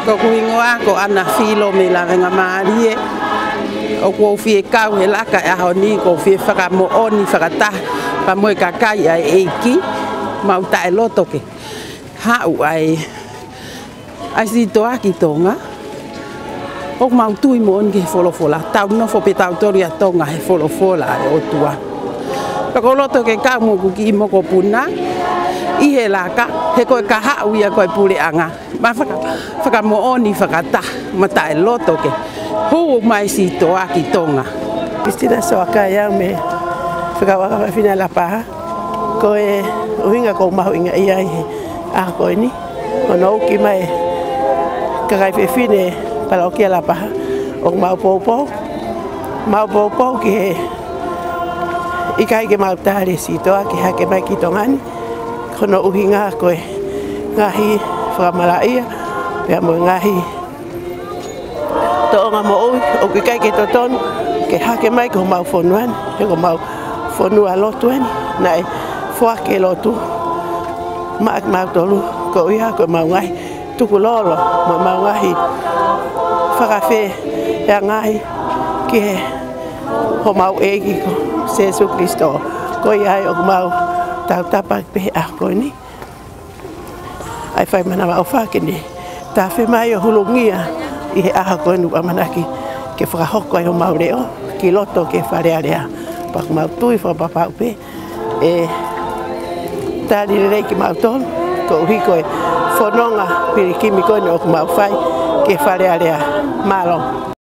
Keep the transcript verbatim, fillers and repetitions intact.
Ko hoku hingoa ko ʻAna Filo mei Lavengamālie. ʻOku ou fie kau he laka ʻo e ʻaho ni, ʻoku ou fie fakamoʻoni fakataha pea mo e kakai ʻa e ʻEiki, mau taʻeloto ke haʻu ai ʻa e Sītoʻaki Tonga. ʻOku mau tui moʻoni ki he folofola, tau nofo pē tautolu ʻa Tonga he folofola ʻa e ʻOtua. Pea ʻoku ou loto ke kau mo hoku kiʻi mokopuna ʻi he laka, he ko e kahaʻu ia ko e puleʻanga. Mau faka-, fakamoʻoni fakataha, mau taʻeloto ke hū mai Sītoʻaki Tonga. Pistina Soakai au mei he fekauʻaki fefine Lapaha. Ko e ʻuhinga ʻoku ou mahuʻingaʻia ai he ʻaho ko eni, hono uki mai e kakai fefine Palokia Lapaha, ʻoku mau poupou, mau poupou ki he ʻikai ke mau tali e Sītoʻaki ke hake mai ki Tonga ni. Ko hono ʻuhinga ko e ngaahi fakamalaʻia, pea mo e ngaahi tōʻonga moʻui, ʻoku ʻikai ke totonu ke hake mai ki homau fonua ni, he ko homau fonua lotu eni, naʻe foaki e lotu maʻa kimautolu, koeʻuhi ko ʻemau ngaahi tukulolo, mo ʻemau ngaahi fakafeangai ki he homau ʻEiki ko Sēsū Kilisitō. Ko ia ai ʻoku mau tautapa pē he ʻaho ko eni. ʻA e fai manavaʻofa ke ne tafe mai ʻo hulungia ʻi he ʻaho ko eni ʻoku ʻamanaki ke fakahoko ai homau leʻo ki loto ki he Fale Alea. Pea ʻoku mau tui fakapapau pē ʻe tali lelei kimautolu, koeʻuhi ko e fononga pilikimi ko eni ʻoku mau fai ki he Fale Alea. Mālō.